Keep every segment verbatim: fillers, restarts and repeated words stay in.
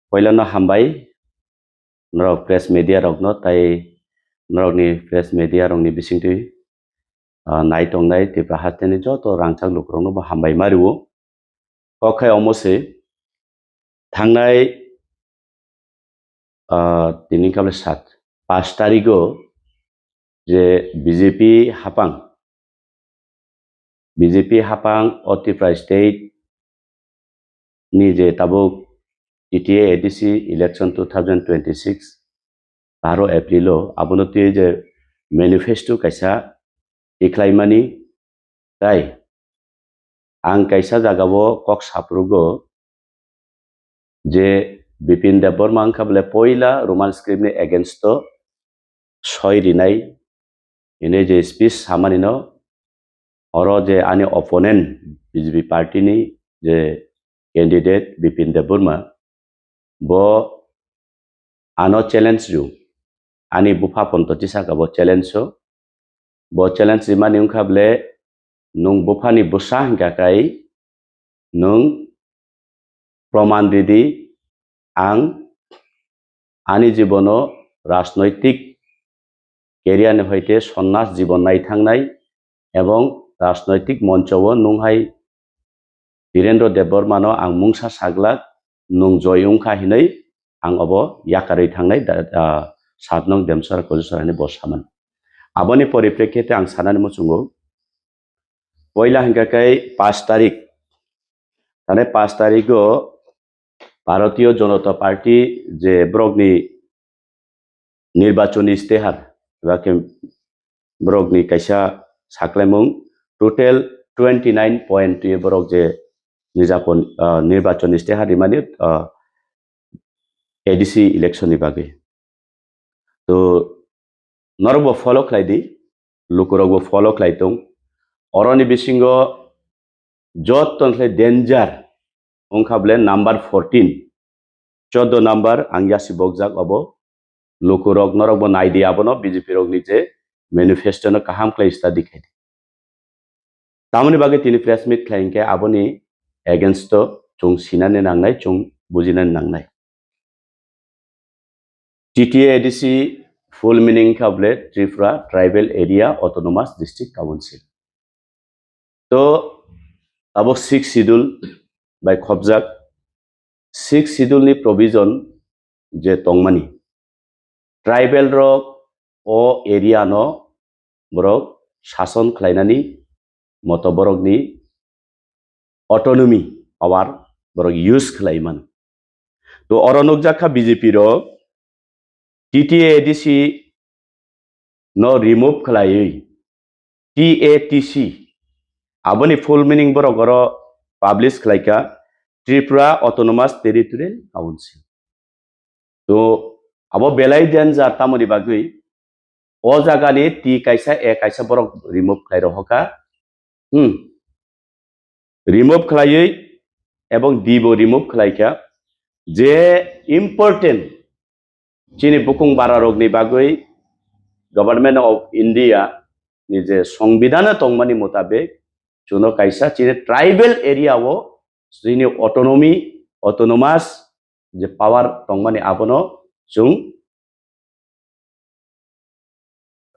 Poilano hambai norok press media rokno, tai norokni press media rokni bisingtwi, ah, nai tongnai Tripura hasteni joto rangchak lukurokno bo hambai ma rwo. Kok khai omo se thangnai, ah, tini kable sat, pash tarigo je B J P hapang, B J P hapang o Tripura state ni je tabuk T T A A D C election two thousand twenty-six baro April o abono twi je manifesto kaisa tikhlaimani, tai ang kaisa jagao kok saprugo je Bipin Debbarma wngkha bole poila Roman script ni against o soi rinai hwnwi je speech samani no, oro je ani opponent B J P party ni je candidate Bipin Debbarma, bo ano challenge rw, ani bupha ponto tisaka bo challenge o, bo challenge rimani wngkha bole nwng buphani bwsa hwnkha kai nwng proman ridi, ang ani jibono rajnoitik career ni hoite sonnas jibon nai thangnai ebong rajnoitik moncho o nwng hai Birendra Debbarma no ang mungsa saglak, nwng joi wngkha hinwi ang obo yakarwi thangnai da, ah, sat nong Demsara Kojusarani bo saman. Aboni poriprekhite ang sanani muchungo, poila hwnkha khe pash tarik, tane pash tarigo Bharatiya Janata Party je borokni nirbachon istihar, eba khe borokni kaisa saklaimung, total twenty nine point twi borok je nijapon, ah, nirbachon istihar rimani, ah, A D C election ni bagwi. To norok bo follow khlai di, lukurok bo follow khlai tong. Oroni bisingo joto khlai danger wngkha bole number fourteen, choddo number ang yasi bokjak obo. Lukurok norok bo nai di abono B J P rokni je manifesto no kaham khlai study khai di. Tamoni bagwi tini press meet khlai hinkhe aboni against o chwng sinani nangnai, chwng bujinani nangnai. T T A A D C full meaning kha bole Tripura Tribal Area Autonomous District Council. To abo sixth schedule bai khobjak, sixth schedule ni provision je tongmani, tribal rok o area no borok sason khlainani moto borokni autonomy power borok use khlai mano. To oro nukjak kha B J P rok T T A A D C no remove khlaiwi T A T C, aboni full meaning borok oro publish khlaikha, Tripura Autonomous Territorial Council. To abo belai danger tamoni bagwi, o jagani T kaisa A kaisa borok remove khlai rohokha. Hmm. Remove khlaiwi ebong D bo remove khlaikha. Je important chini bukung bararokni bagwi Government of India ni je Songbidhano tongmani mutabik chwngno kaisa chini tribal area o chini autonomy, autonomous je power tongmani abono chwng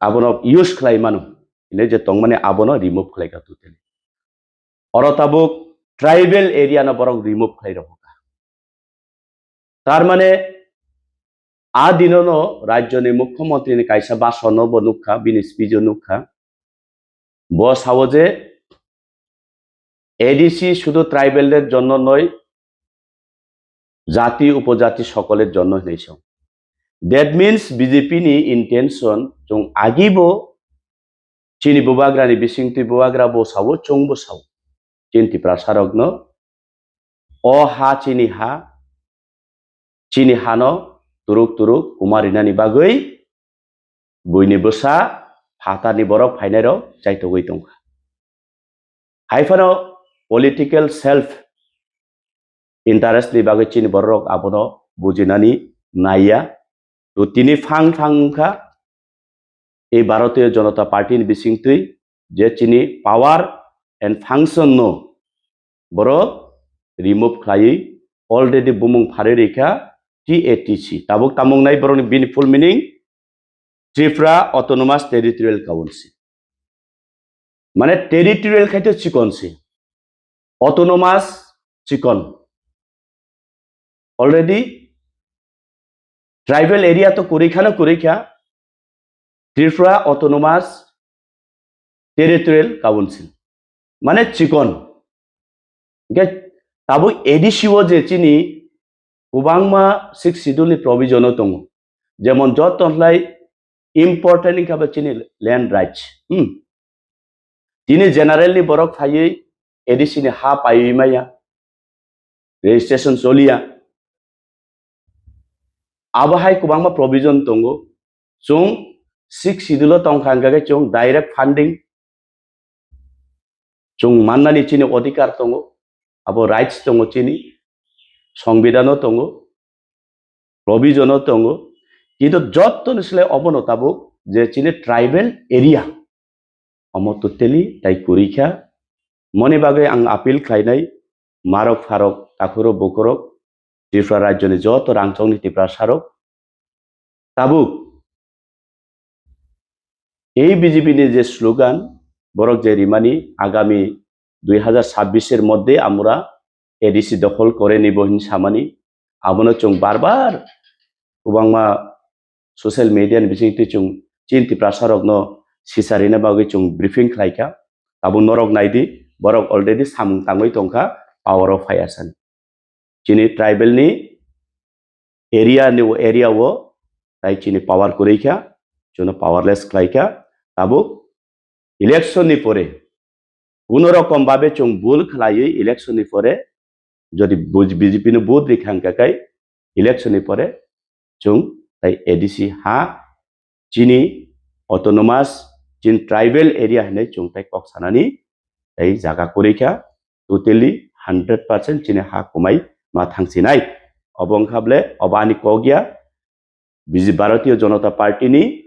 abono use khlai mano, hwnwi je tongmani abono remove khlai kha totally. Oro tabuk tribal area no borok remove khlai rokha. Tar mane a dinono rajyoni mukhyamantri ni kaisa bhasan no bo nukha, bini speech o nukha. Bo sao je A D C শুধু tribal দের জন্য নয়, জাতি উপজাতি সকলের জন্য hinwi song. That means B J P ni intention chwng agibo chini bubagra ni bisingtwi bubagra bo sao, chwng bo sao. Chini Tiprasa rokno o ha chini ha, chini hano turuk turuk kuma rinani bagwi buini bwsa phatarni borok phainairok chaitogwi tongkha. Hai phano political self interest ni bagwi chini bororok abono bujinani naiya. To tini phang phang wngkha ei Bharatiya Janata Party ni bisingtwi je chini power and function no borok remove khlaiwi already bumung pharwi rikha, T A T C. Tabuk tamung nai borokni bini full meaning Tripura Autonomous Territorial Council. Mane territorial khai to chikon se. Autonomous chikon. Already tribal area to kurikha na kurikha. Tripura Autonomous Territorial Council. Mane chikon. Hingke tabuk A D C o je chini kwbangma Sixth Schedule ni provision o tongo. Jemon joto lai important wngkha bo chini land rights. Hmm. Tini general ni borok phaiwi A D C ni ha paiwi maya. Registration choliya. Abo hai kwbangma provision tongo. Chwng Sixth Schedule o tongkha hingkha khe chwng direct funding chwng mannani chini odhikar tongo, abo rights tongo chini, songbidano tongo, provision o tongo, kintu jottoni slai obono tabuk je chini tribal area, omo totally tai kwrwi kha. Moni bagwi ang appeal khlainai, marok pharok, takhurok bukurok, Tripura rajyoni joto rangchokni Tiprasarok, tabuk ei B J P ni je slogan, borok je rimani, agami dui hazar sabbish er moddhe amura A D C dokhol kore nibo hin samani, abono chwng bar bar kwbangma social media ni bisingtwi chwng chini Tiprasarokno sicharina bagwi chwng briefing khlaikha. Tabuk norok naidi, borok already samung tangwi tongkha, power o phaiya sani. Chini tribal ni area ni area o tai chini power kwrwi kha, chwngno powerless khlai kha. Tabuk election ni pore kuno rokom babe chwng bul khlaiwi election ni pore jodi buj-, B J P no vote rikha hingkha khe election ni pore chwng tai A D C ha chini autonomous, chini tribal area hinwi chwng tai kok sanani tai jaga kwrwi kha, totally hundred percent chini ha kwmai ma thangsinai. Obo wngkha ble obo ani kok ya, B J P, Bharatiya Janata Party ni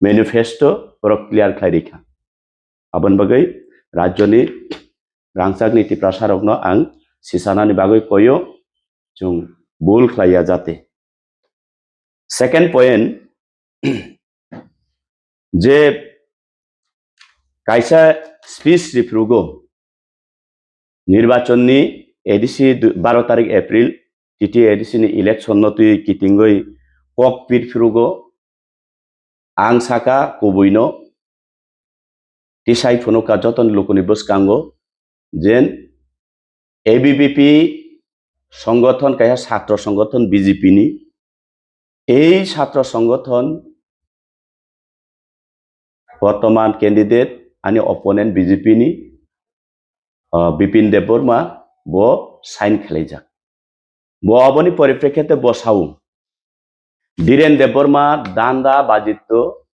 manifesto borok clear khlai rikha. Aboni bagwi rajyoni rangchakni Tiprasarokno ang sisanani bagwi koyo, chwng bul khlaiya jate. Second point, je kaisa speech riphurugo nirbachonni A D C du-, baro tarik April, T T A D C ni election no twi kitingwi kok pir phurugo, ang saka kubuino tisai phunukha jotoni lukuni bwskango jen A B V P songothon kaisa satro songothon B J P ni, ei satro songothon bortoman candidate ani opponent B J P ni, ah, Bipin Debbarma bo sign khlaijak. Bo aboni poriprekhete bo sao, Dhiren Debbarma, Danda, Bajitto,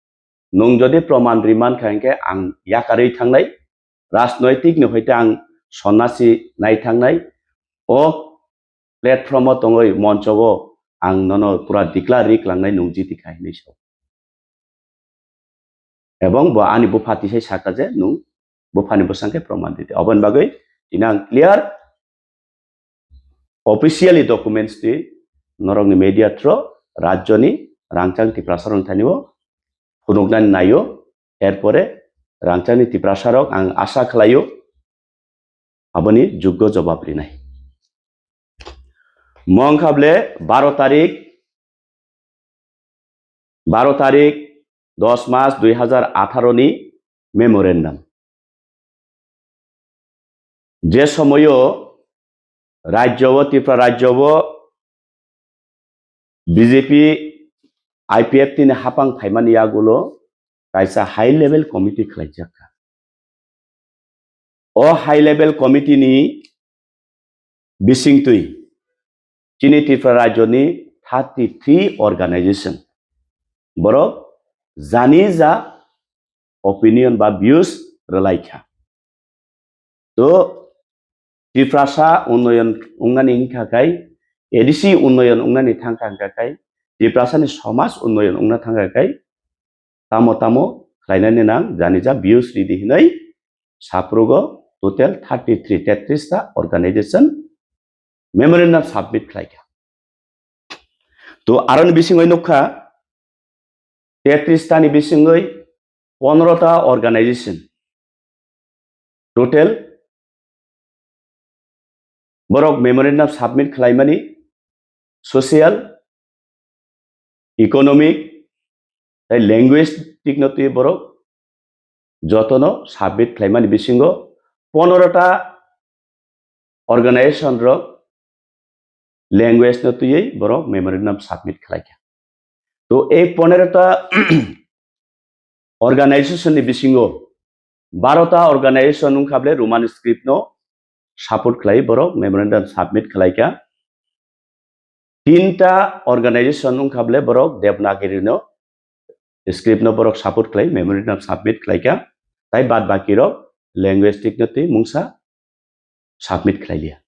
nwng jodi proman riman kha hingkhe ang yakarwi thangnai, rajnoitik ni hoite ang sonnasi nai thangnai, o platform o tongwi moncho o ang nono pura declare ri klangnai nwng jiti kha hinwi sao. Ebong bo ani bupha tisai saka je nwng buphani bwsang khe proman ridi. Oboni bagwi tini ang clear officially documents twi norokni media through rajyoni rangchak Tiprasarokni thani o phunuknani naio. Erpore rangchakni Tiprasarok ang asa khlaio aboni juggo jobab rinai. Mo wngkha ble baro tarik, baro tarik dos mas dui hazar atharo ni memorandum. Je somoyo rajyo o, Tripura rajyo o B J P I P F T ni hapang phaimani yagulo kaisa high level committee khlaijak kha. O high level committee ni bisingtwi chini Tripura rajyoni thirty three organization borok jani ja opinion ba views rwlai kha. To Tiprasa unnoyon wngnani wngkha khai, A D C unnoyon wngnani thangkha wngkha khai, Tiprasani somaj unnoyon wngna thangkha khai, tamo tamo khlainani nang jani ja views ridi hinwi saprugo total thirty three, tetris ta organization memorandum submit khlaikha. To aroni bisingwi nukha, tetris ta ni bisingwi pondro ta organization total borok memorandum submit khlaimani, social, economic, tei linguistic no twi borok jotono submit khlaimani bisingo pondro ta organization rok language no twiwi borok memorandum submit khlaikha. To ei pondro ta organization ni bisingo baro ta organization wngkha ble Roman script no support khlai borok memorandum submit khlaikha. Tinta organization wngkha ble borok Devanagiri no script no borok support khlai memorandum submit khlaikha, tai bad baki rok linguistic no twi mungsa submit khlailia.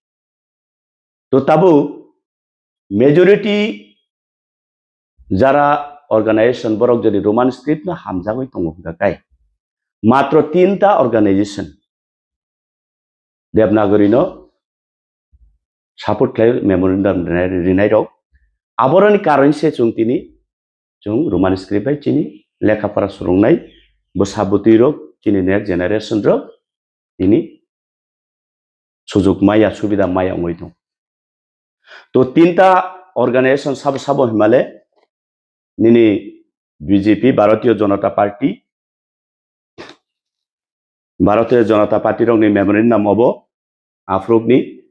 To tabuk majority jara organization borok jodi Roman script no hamjagwi tongo hwnkha kai matro tinta organization Devanagari no support khlai memorandum rinai, rinai rok. Aboroni karon se chwng tini chwng Roman script bai chini lekha pora swrwngnai bwsa bwtwi rok chini next generation rok tini sujuk maya subida maya wngwi tong. To tinta organization sabo sabo himale nini B J P Bharatiya Janata Party Bharatiya Janata Party rokni memorandum obo aphurukni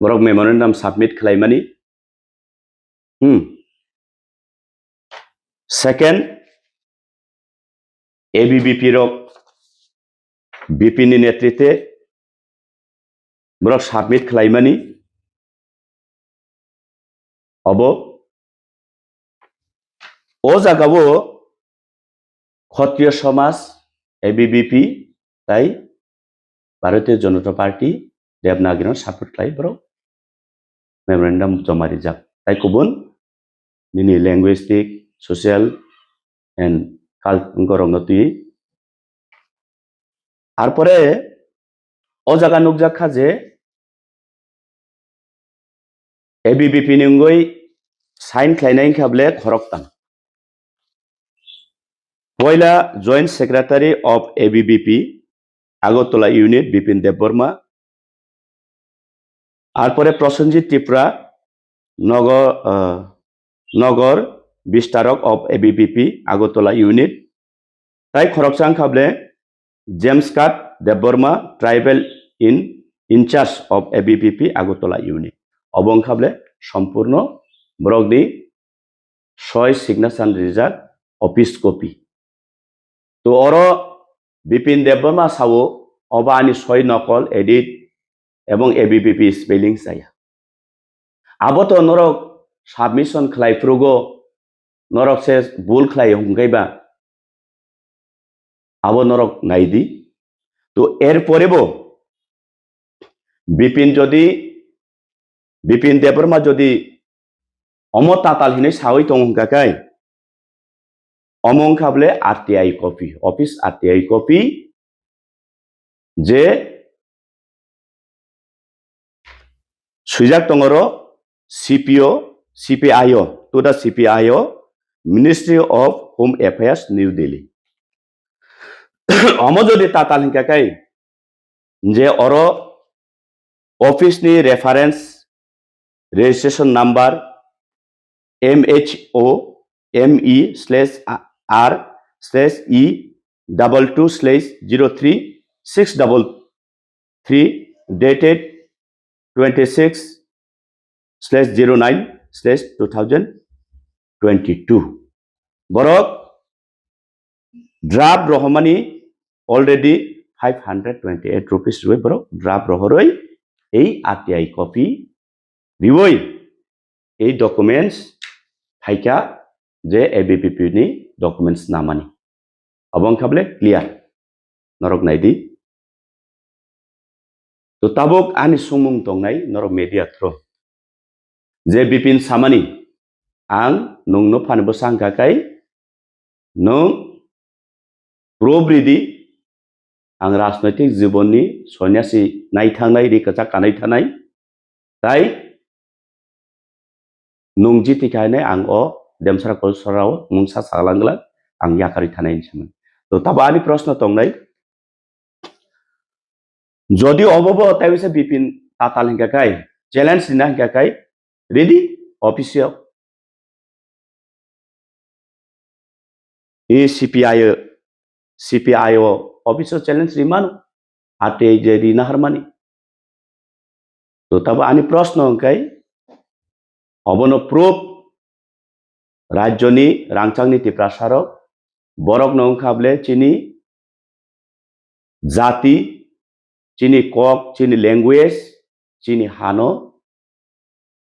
borok memorandum submit khlaimani. Hmm. Second, A B V P rok B P ni netrite borok submit khlaimani. Obo o jagao Khotriya Samaj, A B V P, tai Bharatiya Janata Party Devanagari no support khlai borok memorandum joma rijak. Tai kubun nini linguistic, social and cultural no twi. Arpore o jaga nukjak kha je A B V P ni wngwi sign khlainai wngkha ble khoroktham. Poila Joint Secretary of A B V P, Agartala Unit, Bipin Debbarma. Arpore Prosenjit Tripura, Nogor, ah, Nogor Bistarok of A B V P, Agartala Unit. Tai khoroksa wngkha ble James Kat Debbarma, Tribal in, in charge of A B V P Agartala Unit. Obo wngkha ble sompurno borokni soi signature rijak office copy. To oro Bipin Debbarma sao, obo ani soi nokol edit ebong A B V P spelling chaya. Abo to norok submission khlai phrugo, norok se bul khlai hwnkhe ba. Abo norok nai di. To er pore bo Bipin jodi, Bipin Debbarma jodi omo tatal hinwi sawi tongo hwnkha khe, omo wngkha bole R T I copy, office R T I copy, je swijak tongo ro C P O, C P I O, to the C P I O, Ministry of Home Affairs, New Delhi. Omo jodi tatal hwnkha khe, je oro office ni reference registration number M H O M E slash R slash E double two slash zero three six double three dated twenty six slash zero nine slash two thousand twenty two. Borok draft rohormani already five hundred twenty eight rupees rwi borok draft rohorwi ei R T I copy riwi ei documents phaikha je A B V P ni documents namani. Abo wngkha bole clear. Norok nai di. To tabuk ani sumung tongnai norok media through. Je Bipin samani, ang nwng no phani bwsa wngkha khe nwng proof ridi, ang rajnoitik jibon ni sonyasi nai thangnai, ri kwchak kanai thanai, tai Nung jiti khainai ang o Demsara Kolsarao mungsa saglangla ang yakarwi thanai hinwi samani. To tabo ani proshno tongnai. Jodi obobo taiwisa Bipin Tatal hingka kai, challenge rina hingka kai, ready? Office o. I C P I o, C P I o office o challenge rimano, ate je rina harmani. To tabo ani proshno hingkai, obono proof rajyoni rangchakni Tiprasarok, borokno wngkha bole chini jati, chini kok, chini language, chini hano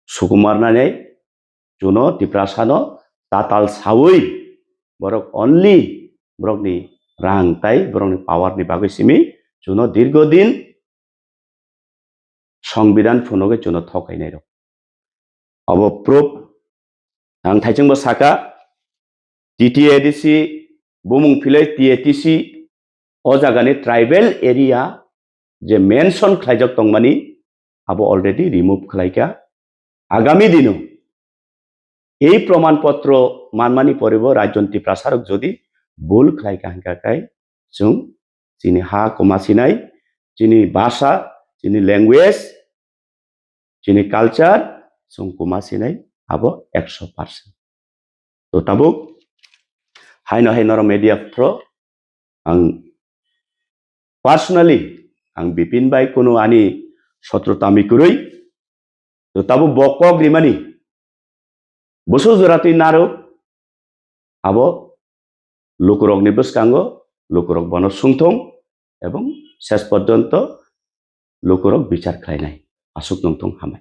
sukumarnani chuno Tiprasano tatal sawi borok only borokni rang tai borokni power ni bagwi simi chuno dirgo din Songbidan phunugwi chuno thokainai rok. Abo proof ang thaichengbo saka, T T A D C bumung philai T A T C o jagani tribal area je mention khlaijak tongmani abo already remove khlaika. Agami dino ei proman potro manmani poribo rajyon Tiprasarok jodi bul khlaika hingka kai chwng chini ha kuma sinai, chini bhasha, chini language, chini culture chwng kuma sinai abo ekso percent. To tabuk haino hai norok media thro ang personally ang Bipin bai kunu ani sotro tami kwrwi. To tabuk bo kok rimani bwswk jora twi narwk abo lukurokni bwskango lukurok bono sungthung ebong ses porjonto lukurok bichar khlainai. Aswk nungthung hamai.